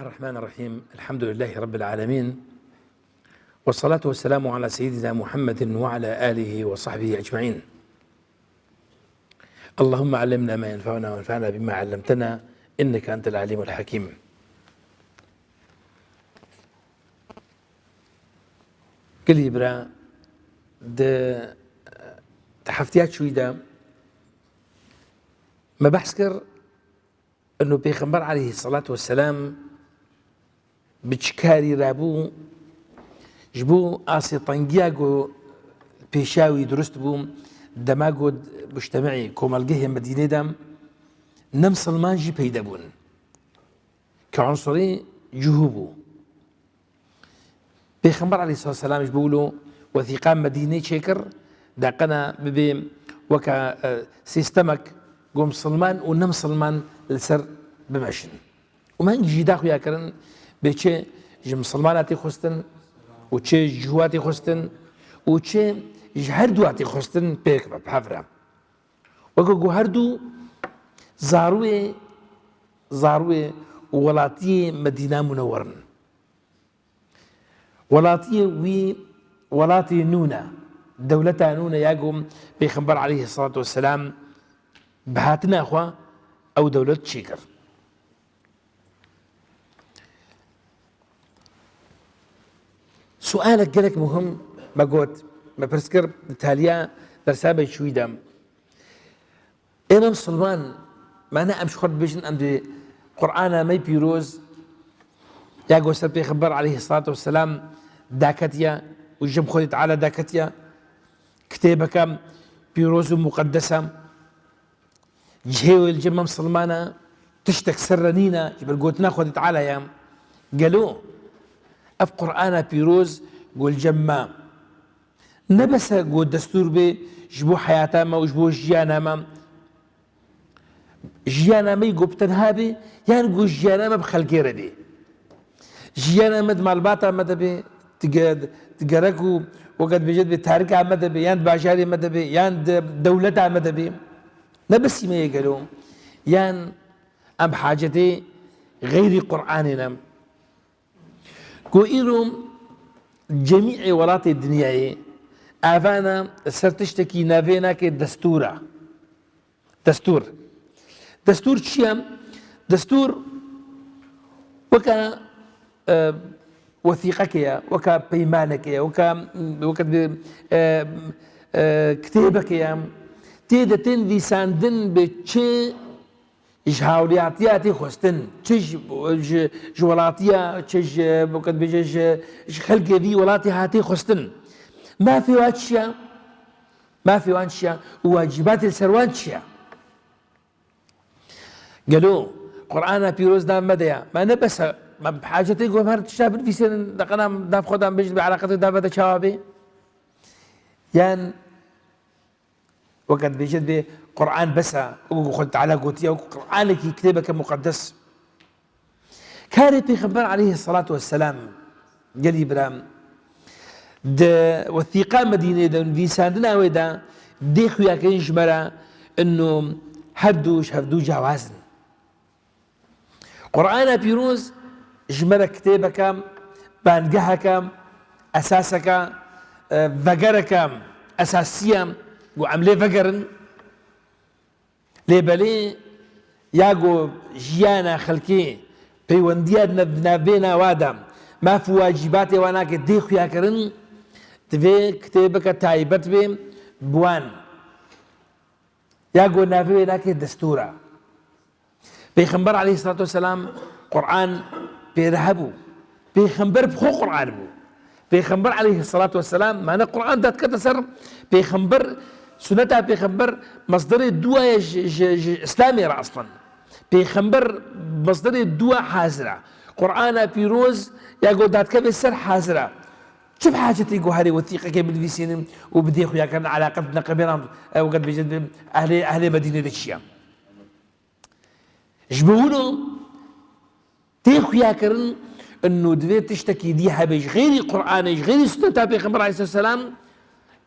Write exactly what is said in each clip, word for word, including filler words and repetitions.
الرحمن الرحيم. الحمد لله رب العالمين. والصلاة والسلام على سيدنا محمد وعلى آله وصحبه أجمعين. اللهم علمنا ما ينفعنا وانفعنا بما علمتنا إنك أنت العليم الحكيم. Gelî bira, di, di heftiya çûyî de me behs kir, inu Pêxember aleyhisselatu vesselam bi çi karî rabû, ji bo asê tengiya ku pêşiya wî dirust bû, dema ku mujtemeî, komelgehê Medînê de ne misilman jî peyde bûn. Ke unsurê cihû bû. Pêxember aleyhisselatu vesselam ji bo wilo wethîqa Medînê çêkir, deqena bibe weke, e, sîstemek ku misilman û nemisilman li ser bimeşin. Û me hingî jî da xuya kirin, bê çi ji misilmana tê xwestin û çi ji cihûa tê xwestin û çi ji her dua tê xwestin pêk be bi hev re. Weke ku her du zarûyê, zarûyê û welatiyê Medîna Munewwer in. Welatiyê wî welatê nû ne, dewleta nû ne ya ku Pêxember aleyhisselatu vesselam bi hatina xwe ew dewlet çêkir. Sualek gelek muhim me got, me pirs kir, di taliya dersa me çûyî de. Ê me misilman, me ne em ji xwe dibêjin, em dê Qur'ana me pîroz ya ku ser Pêxember aleyhisselatu vesselam daketiye û ji Xwedê Teala daketiye, kitêbeke pîroz û muqeddese. Cihê wê li cem me misilmana tiştek ser re nîne, ji ber gotina Xwedê Teala ye. Gelo ev Qur'ana pîroz ku li cem me ne bes e ku destûr bê ji bo heyata me û ji bo jiyana me, jiyana me yî ku bi tenha bê, yan ku jiyana me bi xelkê re bê? Jiyana me di malbata me de bê, di ge-, di gerek û weke dibêje dibê tarika me de bê, yan di bajarê me de bê, yan di dewleta me de bê. Ne besî me yê gelo? Yan em hacetê xeyrî Qur'anê ne? Ku îro cemî'ê welatê dinyayê avana ser tiştekî navê nake destûr e. Destûr. Destûr çi ye? Destûr weke, e, wethîqekê ye, weke peymanekê ye, weke, weke, e, e, kitêbekê ye. Tê de tên nivîsandin bi çi ji hawliyatiya tê xwestin, çi ji, ji, ji welatiya, çi ji, weke dibêje ji, ji xelkê vî welatê hatê xwestin. Mafê wan çi ye? Mafê wan çi ye? Û wacîbatê li ser wan çi ye? Gelo Qur'ana pîroz nav me de ye? Me ne bes e, me bi hacetê ku em her tişta binivîsînin, deqena nav xwe de em bêjin, bi eleqetê nav me de çawa bê? Yan weke dibêje dibê Qur'an bes e, wekû Xwedê Teala gotiye, wekû Qur'anekî kitêbeke muqeddes. Karê Pêxember aleyhisselatu vesselam, gelî bira, di wethîqa Medînê de, nivîsandina wê de dê xuyakirin ji me re, ino her du ji hevdu cawaz in. Qur'ana pîroz ji me re kitêbeke, bangeheke, esaseke, e, vegereke esasî ye ku em lê vegerin. Lê belê ya ku jiyana xelkê peywendiya di nav-, navbêna wa de maf û wacîbatê wan nake dê xuyakirin, divê kitêbeke taybet bê bi wan. Ya ku navê wê nake destûr e. Pêxember aleyhisselatu vesselam Qur'an pê re hebû. Pêxember bi xwe Qur'an bû. Pêxember aleyhisselatu vesselam, mane Qur'an dadikete ser Pêxember, suneta Pêxember mesderê dua ye ji, ji, ji Îslamê re aslan. Pêxember mesderê dua hazir e. Qur'ana pîroz ya ku dadikeve ser hazir e. Çi bi hacetê ku herê wethîqekê binivîsînin û bi dê xuyakirin eleqet neqebênan, e, weke dibêjin bi ehlê, ehlê Medînê de çi ye? Ji bo wilo tê xuyakirin, ino divê tiştekî dî hebe ji xêrî Qur'anê, ji xêrî sunneta Pêxember aleyhisselatu vesselam,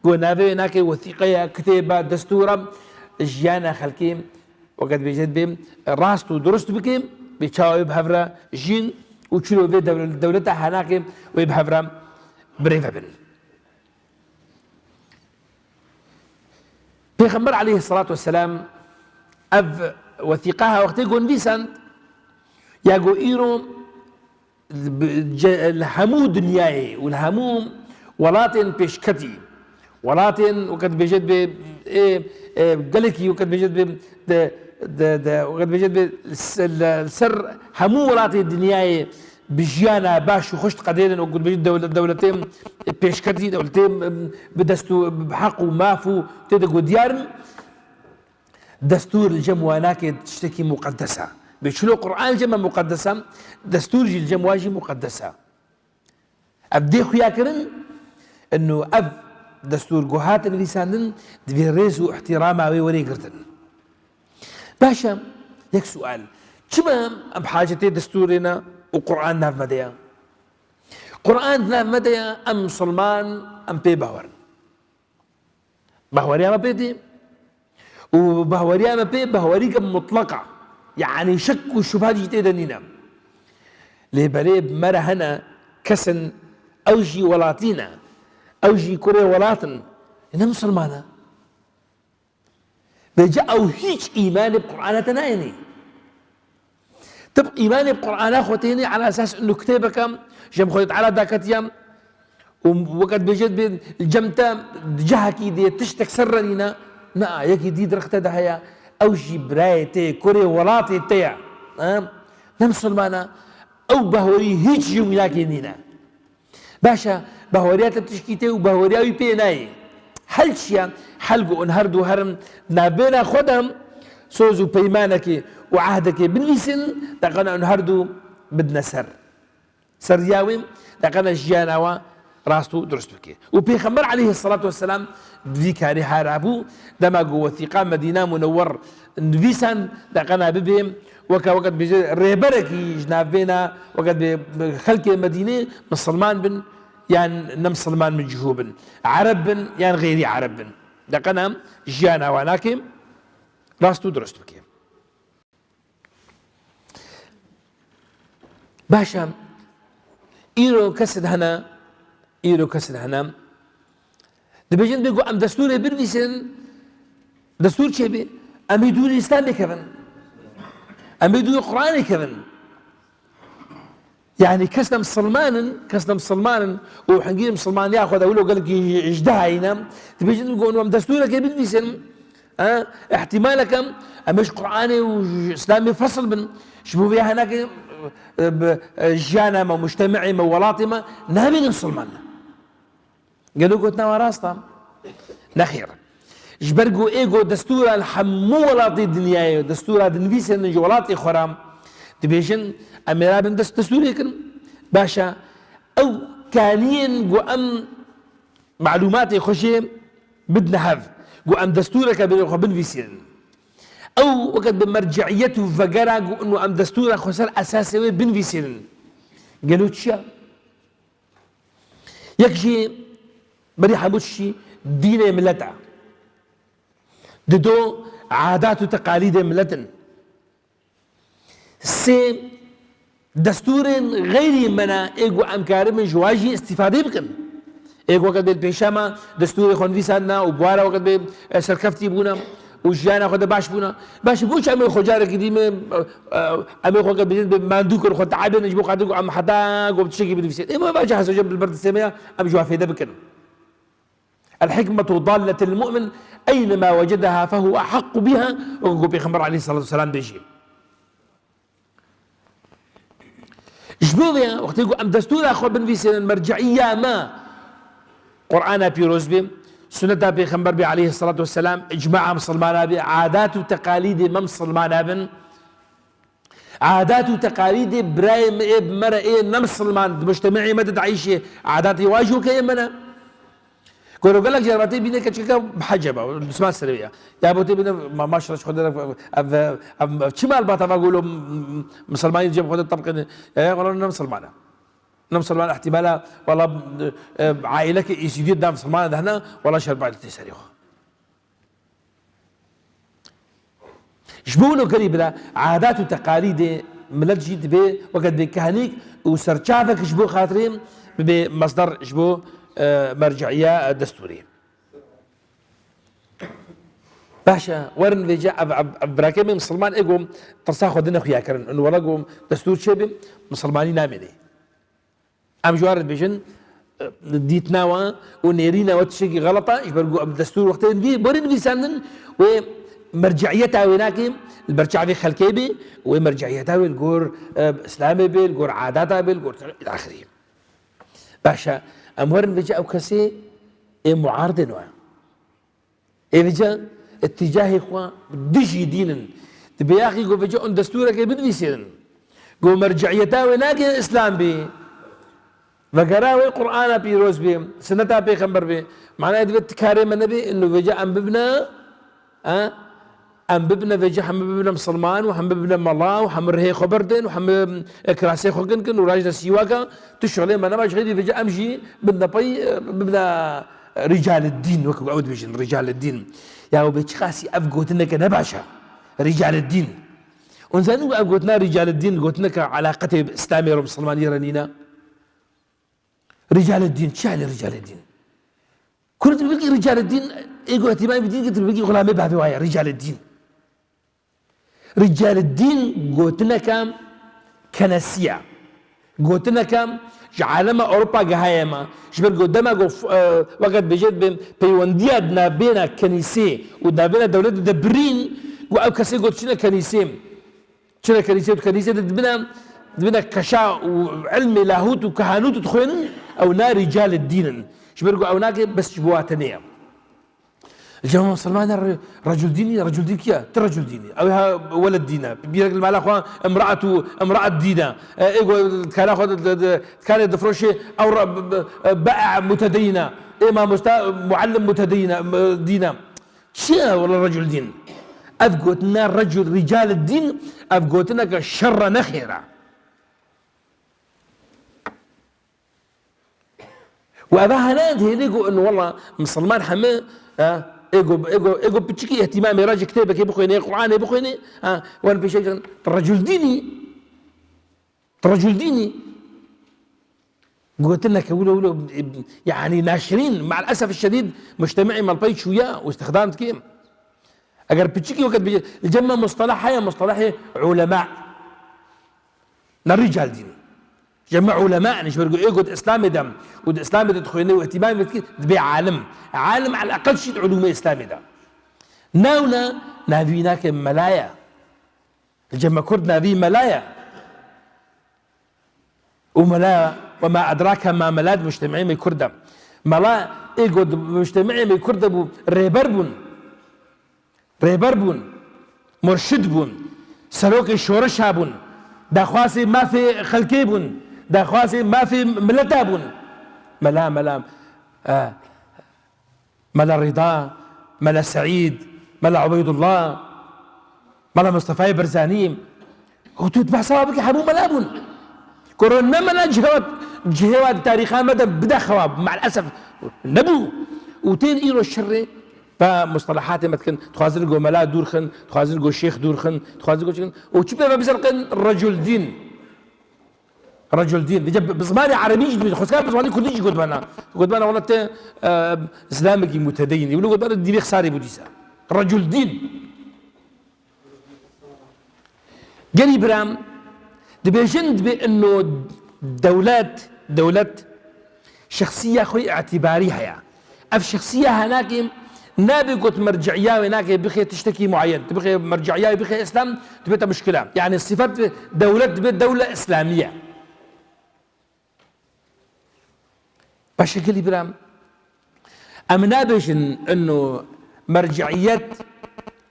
ku navê wê nake wethîqeya, kitêba, destûra, jiyana xelkê, weke dibêje dibê rast û durust bike, bê çawa wê bi hev re jîn û çilo vê dewl-, dewleta hanakê wê bi hev re birêve bin. Pêxember aleyhisselatu vesselam ev wethîqaha wextê ku nivîsand, ya ku îro bi-, ce-, li hemû dinyayê û li hemû welatên pêşketî, welatên weke dibêje dibe, ê, ê, gelekî weke dibêje dibe, de, de, de, weke dibêje dibe se-, li ser hemû welatê dinyayê bi jiyana baş û xweş diqedêrin, weke dibêje dewle-, dewletên pêşketî, dewletên bi dest û bi heq û maf û tê de ku diyar in. Destûr li cem wan nake tiştekî muqeddes e. Bê çilo Qur'an li cem me muqeddes e, destûr jî li cem wan jî muqeddes e. Ev dê xuya kirin, inu ev destûr ku hate nivîsandin, divê rêz û îhtîrama wê were girtin. Baş e, yek sual. Çima em hacetê destûrê ne û Qur'an nav me de ye? Qur'an nav me de ye, em misilman, em pê bawer in. Bahweriya me pê tê. Û bahweriya me pê bahwerîke mutlaq e. Yanî şek û şubha jî tê de nîne. Lê berê bi me re hene kesin, ew jî welatî ne. Ew jî kurê welat in. Ne misilman e. Vêca ew hîç îmanê bi Qur'ana te nayênî. Tib îmanê bi Qur'ana xwe tênê ala esas inu kitêbeke ji em Xwedê Teala daketiye û weke dibêje dibê cem te di cihekî dê tiştek ser re nîne. Na, yekî dî di rexte de heye. Ew jî birayê te ye, kurê welatê te ye. Ha? Ne misilman e. Ew bahwerî hîç ji wî nake nîne. Baş e, bahweriya te tişkî tê û bahweriya wî pê nayê. Hel çi ye? Hel ku hûn her du herin navbêna xwe de soz û peymanekê û ehdekê binivîsin, deqena hûn her du bidine ser. Ser riya wê, deqena jiyana we rast û dirust bike. Û Pêxember aleyhisselatu vesselam bi vî karî hara bû, dema ku wethîqa Medîna Munewwer nivîsan, deqena bibe weke, weke dibêje rêberekî ji navbêna, weke dibê xelkê Medînê misilman bin yan ne misilman min cihû bin, ereb bin yan xeyrî ereb bin. Deqena jiyana wan nake rast û dirust bike. Baş e, îro kesin hene, îro kesin hene. Dibêjin bê ku em destûrê binivîsin, destûr çêbê, em ê dûrî Îslamê kevin. Em ê dûrî Qur'anê kevin. Yanî kes ne misilman in, kes ne misilman in û hingî misilmaniya xwe de wilo gelekî ji, ji dehayî ne, dibêjin ku em destûrekê binivîsin. Ha? Îhtîmaleke em ê ji Qur'anê û ji Îslamê fesil bin. Ji bo vê henekê, e, bi, e, jiyana me, mujtemeê me, welatê me nabêne misilman. Gelo gotina wan rast e? Nexêr. Ji ber ku ê ku destûra li hemû welatê dinyayê, destûra dinivîsînin ji welatê xwe re, dibêjin, em ê rabin dest destûrê kin. Baş e, ew kaniyên ku em malûmatê xwe jê bidine hev, ku em destûreke bi xwe binivîsînin. Ew weke bi merceiyet û vegera ku inu em destûra xwe ser esasê wê binivîsînin. Gelo çi ye? Yek jî berî hemû tiştî dînê milet e. Dido adat û teqalîdê milet in. Sê destûrên xeyrî me ne ê ku em karibin ji wan jî îstîfadê bikin. Ê ku weke dê li pêşa me destûrê xwe nivîsandine û bi wan re weke dibê, e, serkeftî bûne û jiyana xwe de baş bûne. Baş e, bo çi em ê xwe carekî dî me, e, e, em ê xwe weke bêjin bi mandû kir, xwe teebin ji bo xatir ku em heta ku bi tiştekî binivîsên. Ê me vaca hesojê bi ber destê me ya, em ji wan fêde bikin. الحكمة ضالة المؤمن أينما وجدها فهو أحق بها، weke ku Pêxember aleyhisselatu vesselam bêjî. Ji bo vê, wextê ku em destûra xwe binivîsînin, merceîya me Qur'ana pîroz bê, sunneta Pêxember bê aleyhisselatu vesselam, îcmaa misilmana bê, adat û teqalîdê me misilmana bin, adat û teqalîdê birayê me ê bi me re ê ne misilman di mujtemeê me de dieyşê, adatê wan jî weke ê me ne. Goro gelek caran tê bîne keçikeke bi heceba, dusman serê ya. Ya bo tê bîne ma-, maşallah ji Xwedê re ev, ev, ev çi malbata va golo m-, m-, misilmanî cem Xwedê tebqîne. Ya, ya, wala ne misilman e. Ne misilman ihtimala, wala, e, aîleke Êzîdî da misilman de hene, wala şer ba'de tê serê xwe. Ji bo wilo gerî bila adat û teqalîdê Milet jî dibê weke dibê kehnîk û serçavek ji bo xatirê bibe mesder ji bo, e, merciiya, e, destûrê. Baş e, werin vêce ev, ev, ev birakê me misilman ê go tirsa xwe dine xuya kirin. Û wela go destûr çêbe, misilmanî namêne. Em ji wan re dibêjin, e, dîtina we û nêrîna we tiştekî xelet e, ji ber ku em destûr wextê nivî-, borî nivîsandin, wê merceiyeta wê nake, li ber çavê xelkê bê, wê merceiyeta wê li gor, e, Îslamê bê, li gor adata bê, li gor îlaxirî. Baş e, em werin vêce ew kesê ê muardên we. Ê vêca îtîcahê xwe dijî dîn in. Dibê yaxî ku vêca hûn destûrekê binivîsînin. Ku merceiyeta wê nake Îslam bî. Vegera wê Qur'ana pîroz bê, sineta pêxember bê. Manayê divê ti karê me nebê, ino vêca em bibine, e? Em bibine vêca hemî bibine misilman û hemî bibine mela û hemî rihê xwe berdin û hemî, e, kirasê xwe kin kin û rajine sîwaka. Tu şixulê me neba ji xêrî vêca em jî bibine pey, e, bibine Rîcaleddîn, wekî ew dibêjin, Rîcaleddîn. Ya wê çiqasî ev gotineke ne baş e. Rîcaleddîn. Hûn zanin ku ev gotina Rîcaleddîn, gotineke eleqetê bi Îslamê re, misilmaniyê re nîne? Rîcaleddîn, çi yanî Rîcaleddîn? Kurd dibêjî Rîcaleddîn, ê ku îhtîmamê bi dîn girt, dibêjî xulamê bavê wa ye, Rîcaleddîn. Rîcaleddîn gotineke kenesî ye. Gotineke ji alema Ewropa gihaye me. Ji ber ku dema ku f-, e, weke dibêje dibe peywendiya di navbêna kenîsê û di navbêna dewletê de birîn, ku ew kesê got çine kenîsê. Çine kenîsê û kenîsê de dibine, dibine keşa û ilmê lahût û kehanût dixwênin, ew na rîcaleddîn in. Ji ber ku ew nake bes ji bo wa tenê ye. Cema Musulman re-, Reculdînî, Reculdîn kî ye? Ti Reculdînî. Ew ha weled dîn e. Bîrek li mala xwe imraet û imraet dîn e. E, ê go dikana xwe di, di, di, dikanê difroşê ew re-, b-, b-, be'a mutedeyîn e. Ê mamosta muallim mutedeyîn e, m-, dîn e. Çi ye wele Reculdîn? Ev gotina Recul, Ricaleddîn, ev gotineke şer e, ne xêr e. Û eva hene dihêlê ku in wela misilman heme, ha, ê ku, ê ku, ê ku piçikî îhtîmamê re ji kitêbekê bixwêne, Qur'anê bixwêne, ha, wan pêşe kirin, Reculdînî, Reculdînî. Gotineke wilo wilo, yanî naşirîn, me'el esef şedîd, mujtema'ê me li pey çûye û îstixdam dike. Eger piçikî wekî bêje, li cem me mustelah heye, mustelahê ulema. Ne rical dîn. Cem me ulema, yanî ji ber ku ê got Îslamê de û di Îslamê de dixwêne û îhtîmamê dike, dibê alim. Alim eleqel şî di ulûmê Îslamê de. Newna navî nake mela ye. Li cem me kurd navî mela ye. Û mela, we ma edrake ma mela, di mujtema'ê me kurd de. Mela, ê got di mujtema'ê me kurd de bû, rêber bûn. Rêber bûn. Murşid bûn. Serokê şoreşa bûn. Daxwazê mafê xelkê bûn. Daxwazê mafê mileta bûn. Mela, mela, e, Mela Rida, Mela Seîd, Mela Ubeydullah, Mela Mustefayê Barzanî. Û tu dibehsa bikî hemû mela bûn. Koro ne mela cihê wa, cihê wa di tarîxa me de bide xewab, me'el esef nebû. Û tên îro şerê ve mustelehatê me dikin, dixwazin go mela dûr xin, dixwazin go şêx dûr xin, dixwazin go çi kin. Û çi pê ve biserqin Reculdîn. Reculdîn. Vêca bi, bi zimanê erebî jî dibêjin. Xwezkar bi zimanê kurdî jî gotibana. Gotibana wela te, e, zilamekî mutedeyîn î. Wilo gotibana dîvê xisarê bû dîsa. Reculdîn. Gelî biram, dibêjin dibê ino dewlet, dewlet şexsiya xwe îtîbarî heye. Ev şexsiya henakê nabe got merciiya wê nake bixê tiştekî muayen. Tu bixê merciiya wê bixê Îslam, dibête muşkile. Yanî sifet dewlet dibe dewle Îslamiye. Başe gelî biram. Em nabêjin ino merciiyet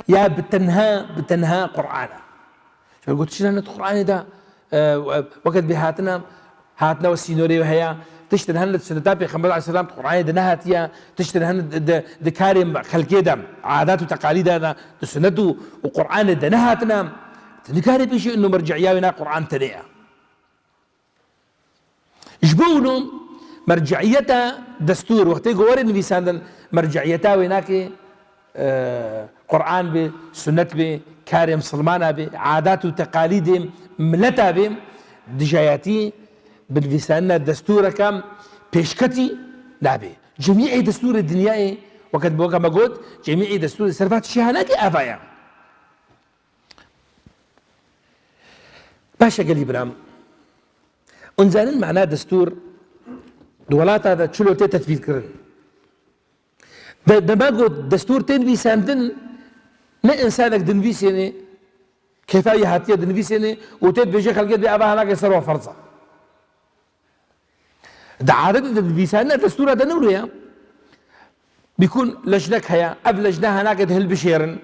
ya bi tenha, bi tenha Qur'an e. Ji ber ku tiştên hene di Qur'anê de, e, weke dibê hatina, hatina wê sînorê wê heye. Tiştên hene di sunneta Pêxember aleyhisselam di Qur'anê de nehatiye. Tiştên hene di, di, di karê xelkê de, adat û teqalîda de, di sunnet û, û Qur'anê de nehatine. Tu nikarî bêjî ino merciiya wê na Qur'an tenê ye. Ji bo wilo merciiyeta destûr, wextê ku were nivîsandin, merciiyeta wê nake, e, Quran bê, sunnet bê, karê misilmana bê, adat û teqalîdê mileta bê, dijayetî binivîsanina destûreke pêşketî nabê. Cemîê destûrê dinyayê, weke, weke me got, cemîê destûrê servat şihanakê ava ye. Baş e gelî biram. Hûn zanin mana destûr di welata de çilo tê tetbîk kirin. De, dema ku destûr tê nivîsandin, ne însanek dinivîsênê, kêfa wî hatiye dinivîsênê û tê dibêje xelkê dibê eva hinake ser we ferz e. Di adetê de dinivîsandina destûra de ne wilo ye. Bîkûn lejnek heye, ev lejne hinake dihilbijêrin.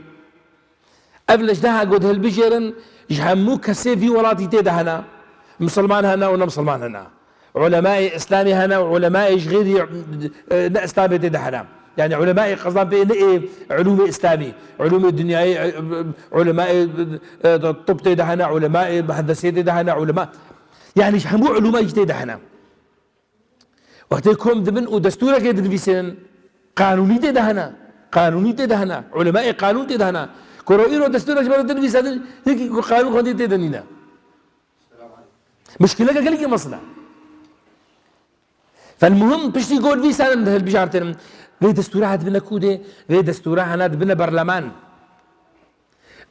Ev lejne ha ku dihilbijêrin, ji hemû kesê vî welatî tê de hene. Misilman hene û ne misilman hene. Ulemayê Îslamê hene û ulemayê ji xêrî, e, ne Îslamê tê de hene. Yani ulemayê qezan pê ne ê ulûmê Îslamî, ulûmê dinyayê, e, e, ulemayê, e, e, tib tê de hene, ulemayê muhendisê tê de hene, ulema, yani ji hemû ulûma jî tê de hene. Wextê kom dibin û destûrekê dinivîsînin, qanûnî tê de hene. Qanûnî tê de hene. Ulemayê qanûn tê de hene. Kuro îro destûrek ji ber dinivîsandin, yekî ku qanûn xwendî tê de nîne. Muşkileke gelekî mezin e. Felmuhim, piştî ku nivîsandin hilbijartin, vê destûra ha dibine kû dê, vê destûra hene dibine berleman.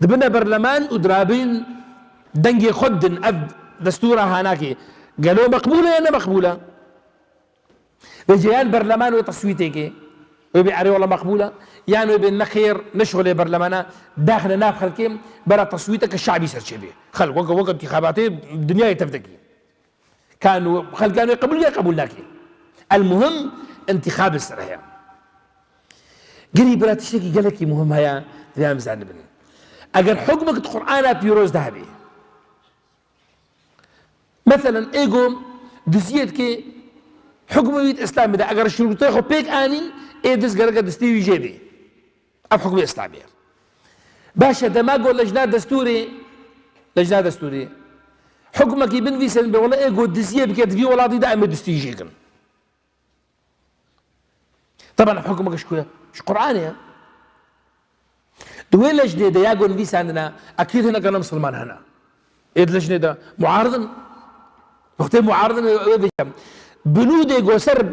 Dibine berleman û dirabîn dengê xwe didin ev destûra hanakê. Gelo meqbûl e ya ne meqbûl e? Vêce yan berleman wê teswîtê kê. Wê bê erê wela meqbûl e. Yan wê bê nexêr, ne şixulê berlemana, daxine nav xelkê, bera teswîteke şabî ser çêbê. Xelk weke, weke întîxabatê dinyayê tev dekî. Kan û xelkan wê qebûl ya qebûl nake. El muhim, întîxabê ser heye. Gelî bira tiştekî gelekî muhim heye, divê em zanibin. Eger hukmek di Qur'ana pîroz de hebê, meselen, ê go diziyê dike, hukmê wî di Îslamê de, eger şurutê xwe pêk anîn, ê diz gereke distê wî jê bê. Ev hukmê Îslamê ye. Baş e, dema got lejna destûrê, lejna destûrê, hukmekî binivîsin bê, wela ê got diziyê bike di vî welatî de, em ê distî jê kin. Teban ev hukmeke ji ku ye? Ji Qur'anê ye. Di wê lejnê de ya got nivîsandine, ekîd hineke ne misilman hene. Ê di lejnê de muaridin. Wextê muaridin wê, wê bêje. Binûdê go ser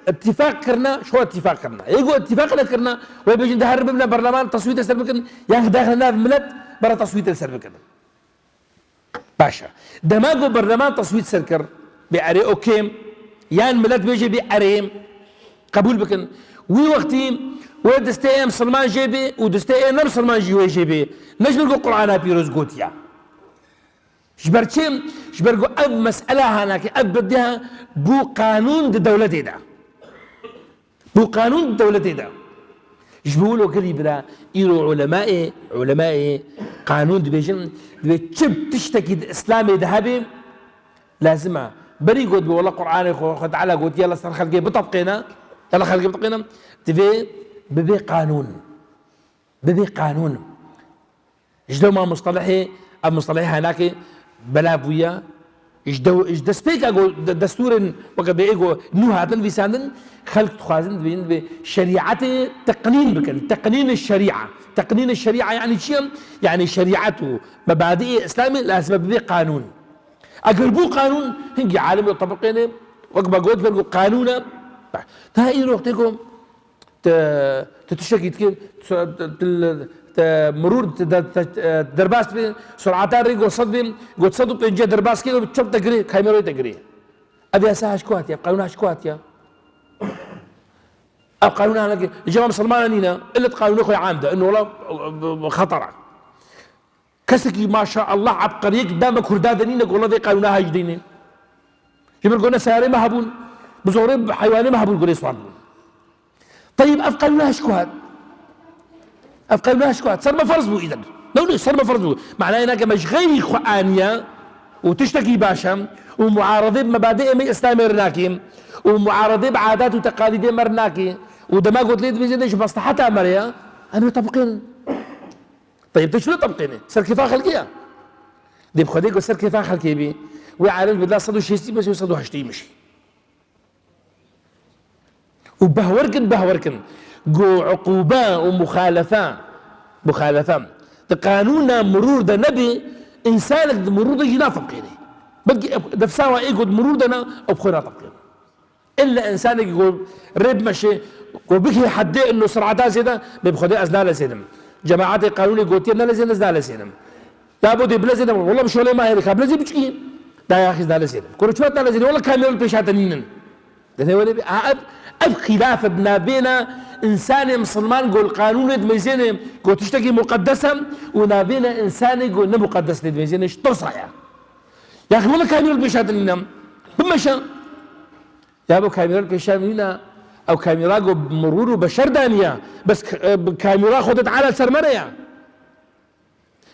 ittifaq kirine, şo ittifaq kirine. Ê go ittifaq nekirine, wê bêjin de her bibine berleman teswîtê ser bikin, yan daxine nav milet bera teswîtê ser bikin. Baş e. Dema go berleman teswît ser kir, bê erê okê, yan milet bêje bê erê, qebûl bikin. Wî wextî wê distê ê misilman jê bê û distê ê ne misilman jî wê jê bê. Ne ji ber ku Qur'ana pîroz gotiye. Ji ber çi? Ji ber ku ev mesele hanakê, ev bidiha bû qanûn di dewletê de. Bû qanûn di dewletê de. Ji bo wilo gelî bira, îro ulemayê, ulemayê qanûn dibêjin, divê çi tiştekî di Îslamê de hebe, lazim e. Berî got bi wela Qur'anê xwe, Xwe Teala gotiye, li ser xelkê bitebqêne, ya li xelkê bitebqêne, divê bibe qanûn. Bibe qanûn. Ji dema mustelehê, ev mustelehê hanakê belav bûye. Ji dew-, ji destpêka ku de-, destûrên weke bê ê ku nû hatin nivîsandin, xelk dixwazin dibêjin divê şerîetê teqnîn bikin. Teqnîn şerîa. Teqnîn şerîa yani çi ye? Yani şerîet û mebadiê Îslamê lazim e bibe qanûn. Eger bû qanûn, hingî alim wê tebiqêne, wek me got, ber ku qanûn e. Daha îro wextê ku Te, te tiştekî dikî, te, te, te mirûr, te, te, te, e, derbas dibî, surata rê got sed bî, got sed û pêncî derbas kê, çap te girê, kamêroyê te girê. Ev yasa ha ji ku hatiye, ev qanûn ha ji ku hatiye? Ev qanûn ha nekê, cema misilmana nîne, illet qanûnê xwe ya am de, ino wela, e, e, xetera. Kesekî maşallah ebqeriyek dame Kurda de nîne ku wela vê qanûna ha jî deyne. Ji ber ku ne seyarê me hebûn, bi zorê heywanê me hebûn ku lê siwar bûn. Teyib ev qanûna ha ji ku hat? Ev qanûna ha ji ku hat? Ser me ferz bû îden. Ne wilo ser me ferz bû. Manayê nake me ji xeyrî xwe aniye û tiştekî baş e û muaredê bi mebadê me Îslamê re nake û muaredê bi adat û teqalîdê me re nake û dema got lê dibêje de ji mesleheta me re ye, em ê tebiqênin. Teyib, tu çilo tebiqênî? Ser kêfa xelkê ya. Dê bi Xwedê ku ser kêfa xelkê bî, wê alim ji bila sed û şêstî meşî û sed û heştî meşî. Û behwer kin, behwer kin. Go uqûbe û muxalefe, muxalefe di qanûna mirûr de nebê, însanek di mirûr de jî natebqênê. Belkî ev, defsa wa ê go di mirûr de ne, ew bi xwe natebqêne. Îlla însanekî go rê bimeşê, go bigihê heddê ino sirata zêde, bê bi Xwedê ez nalezênim. Cemaetê qanûnê gotiye nelezêne, ez nalezênim. Ya bo dê bilezêne, wela bi şolê ma hêrê ka bilezê biçûkî. Da ya xîz nalezênim. Kuro çima nalezêne, wela kamera li pêşa te nînin. Dene wele bi, ha, ev, ev xîlaf e di navbêna însanê misilman go li qanûnê dimeyzêne, go tiştekî muqeddes e û navbêna însanê go ne muqeddes lê dimeyzêne, ji tirsa ya. Yaxî wela kamera li pêşa te nîne. Bimeşe. Ya bo kamera li pêşa min nîne, ew kamera go mirûr û beşer daniya. Bes k-, e, bi kamera Xwedê Teala ser me re ya.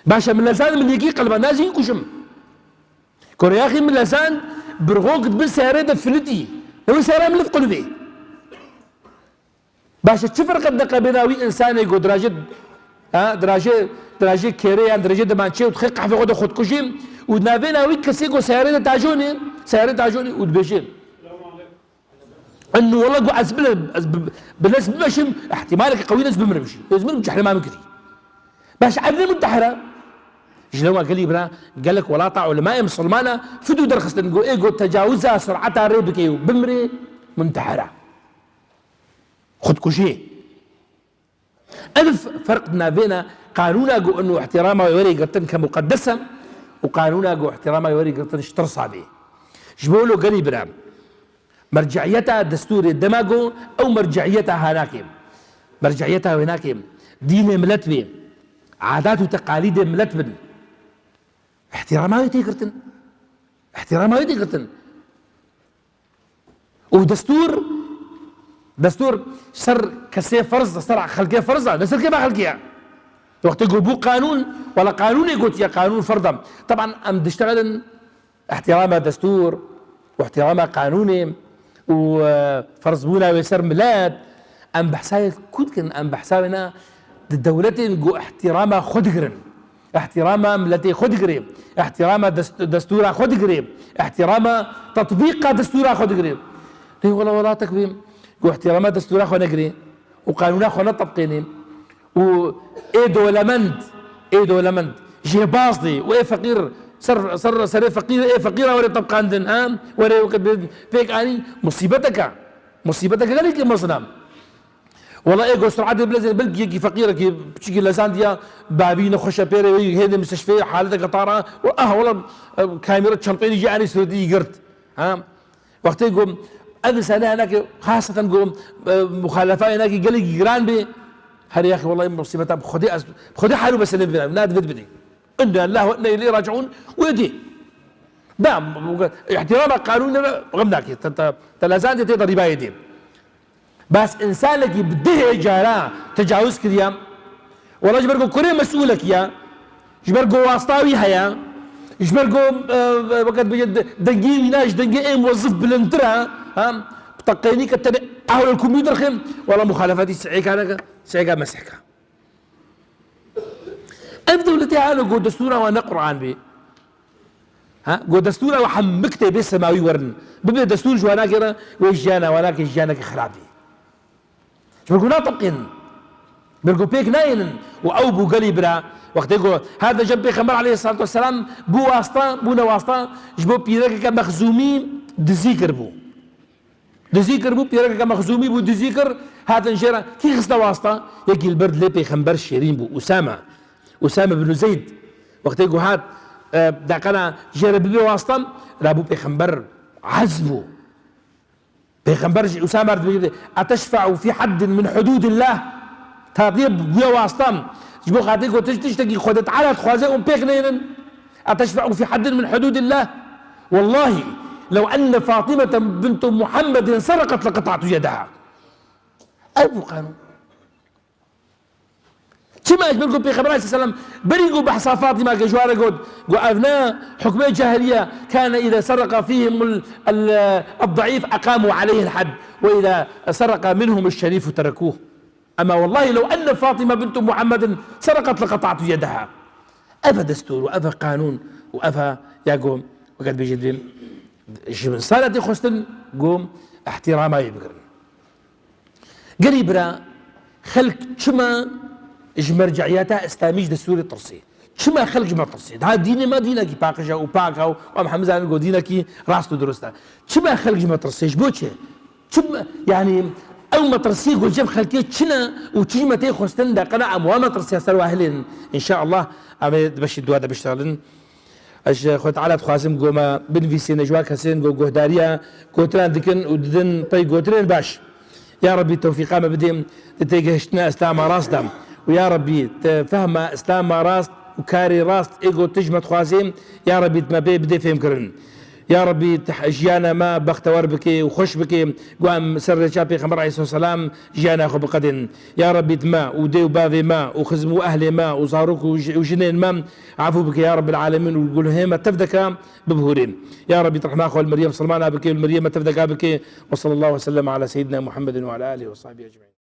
Baş e, min lezand, min yekî qeliband, ez jî kuşim. Kore yaxî min lezand, birxok di bin seyarê de filitî. Ew seyara min li qulibê. Baş e, çi ferq e diqe bêna wî însanê go dirajê, ha, dirajê, dirajê kêrê yan dirajê dimançê û dixê qehvê xwe de xwe dikujî û di navbêna wî kesê go seyarê de tajonê, seyarê tajonê û dibêjê. Eno wela go ez bile, ez bi, bi dest bimeşim, ihtimaleke qewî ez bimirim jî. Ez bimirim cehrema min kirî. Baş ev ne muntehera. Ji lewma gelî bira, gelek welata ulemayê misilmana fido derxistin go ê go tecawiza surata rê bike û bimrê muntehera. Xudkujê. Ev ferq di navbêna qanûna ku ino ihtirama wê werê girtin ke muqeddes e û qanûna ku ihtirama wê werê girtin ji tirsa bê. Ji bo lo gelî bira, merceiyeta destûrê dema ku ew merceiyeta ha nake. Merceiyeta wê nake. Dînê milet bê. Adat û teqalîdê milet bin. Îhtîrama wê tê girtin. Îhtîrama wê tê girtin. Û destûr, destûr ser kesê ferz e, ser xelkê ferz e, ne ser kêfa xelkê ye. Wextê ku bû qanûn, wela qanûnê gotiye qanûn ferz e. Teban em diştexilin îhtîrama destûr û îhtîrama qanûnê û, e, ferzbûna wê ser milet, em behsa yek ku dikin, em behsa wê ne di dewletên ku îhtîrama xwe digirin. Îhtîrama miletê xwe digirê. Îhtîrama dest-, destûra xwe digirê. Îhtîrama tetbîqa destûra xwe digirê. Lê wela welatek bê ku îhtîrama destûra xwe negirê û qanûna xwe netebqênê û ê dewlemend, ê dewlemend jêbaz dê û ê feqîr ser, ser, serê feqîr, ê feqîra were tebqandin, ha? Were wekî pêk anî musîbeteke. Musîbeteke gelekî mezin e. Wela ê go suratê bilezên, belkî yekî feqîrekî piçikî lezandiya, bavî nexweş e pê re, wê hêdî mistişfê, haleteke tara, û ah, wela, e, kamera çenteyê jî anî suretî girt. Ha? Wextê ku ev însane hinekî, xaseten ku, e, muxalefa hinekî gelekî giran bê, herê yaxî wela musîbeta bi Xwedê ez, bi Xwedê hal û meselê bibînim, na divê dibînî. Inna lillahi ve inna ileyhi raciun, wê dî. Da, îhtîrama qanûnê re xem nake, te, te, te lezandê tê de rîbayê dê. Bes însanekî bi dihê cara tecawuz kiriye, wela ji ber ku kurê mesûlekî ye, ji ber ku wasta wî heye, ji ber ku, e, e, weke dibêje de-, dengê wî ne ji dengê ê muwezif bilindtir e, ha, bi teqênî ke tenê ehlul kompûter xê, wela muxalefetî sihêka neke, sihêka mesihka. Ev dewletê halo ku destûra wan ne Quran bê. Ha? Ku destûra wan hem miktebê semawî werin. Bibe destûr ji wan nake re, wê jiyana wan nake, jiyaneke xirab bê. Ji ber ku natebqên. Ji ber ku pêk nayênin. Û ew bû gelî bira. Wextê ku hate cem Pêxember aleyhissalatu vesselam bû wasta, bûne wasta, ji bo pîrekeke Mexzûmî dizî kiribû. Dizî kiribû, pîrekeke Mexzûmî bû, dizî kir, hatin jê re, kî xiste wasta? Yekî li ber dilê Pêxember şêrîn bû, Usame. Usame bin Zeyd. Wextê ku hat, e, deqena jê re bibe wasta, rabû Pêxember hez bû. Pêxember ji Usame re dibêje, "Eteşfe'u fî haddin min hududillah?" Tadiye bûye wasta. Ji bo xatirê ku tu tiştekî Xwedê Teala dixwaze û pêk neynin. "Eteşfe'u fî haddin min hududillah? Wallahi, lew enne Fatimete bintu Muhammedin sereqet leqeta'tu yedeha." Ev bû qanûn. Çima? Ji ber ku Pêxember aleyhisselam berî ku behsa Fatima ke ji ware got, got, "Ev ne hukmê cahiliye, kane îze sereqa fîhimul, el, el-daîf eqamu aleyhil had ve îze sereqa minhum el-şerîfu terekûh." Ema wellahî lew enne Fatima bintu Muhammedin sereqet leqeta'tu yedeha. Ev e destûr û ev e qanûn û ev e ya ku weke dibêjin dibên ji bin sala tê xwestin ku îhtîrama wê bigirin. Gelî bira, Xelk çima ji merceiyata îslamî, ji destûrê tirsê? Çima xelk ji me tirsê? Daha dînê me dînekî paqij e û pak e û em hemû zanin ku dînekî rast û dirust e. Çima xelk ji me tirsê? Ji bo çi? Çima, yanî, ew metirsiyê ku cem xelkê çi ne û çi ji me tê xwestin de qena em wa metirsiya ser wa hilên? Înşaallah, em ê di beşî dua de biştelin. Ez ji Xwedê Teala dixwazim ku me binivîsîne ji wan kesên ku guhdariya gotinan dikin û didin pey gotinên baş. Ya Rabbî, tewfîqa me bidê di têgihiştina Îslama rast de. Û ya Rabbî, di fehma Îslama rast û karê rast ê ku tu ji me dixwazê, ya Rabbî, tu me pê bidê fêhmkirin. Ya Rabbî, tu jiyana me bextewar bikê û xweş bikê, ku em ser rêça Pêxember aleyhisselam jiyana xwe biqedên. Ya Rabbî, tu me û dê û bavê me û xizm û ehlê me û zarok û ji-, û jinên me efû bike, ya Rabbil alemin, û gulhê me tevdeka bibihûrê. Ya Rabbî, tu rehma xwe li meriyê misilmana bike û li meriyê me tevdeka bike. Ve sallallahu ve sellem ala seyyidina Muhammedin ve ala alihi ve sahbihi ecmaîn.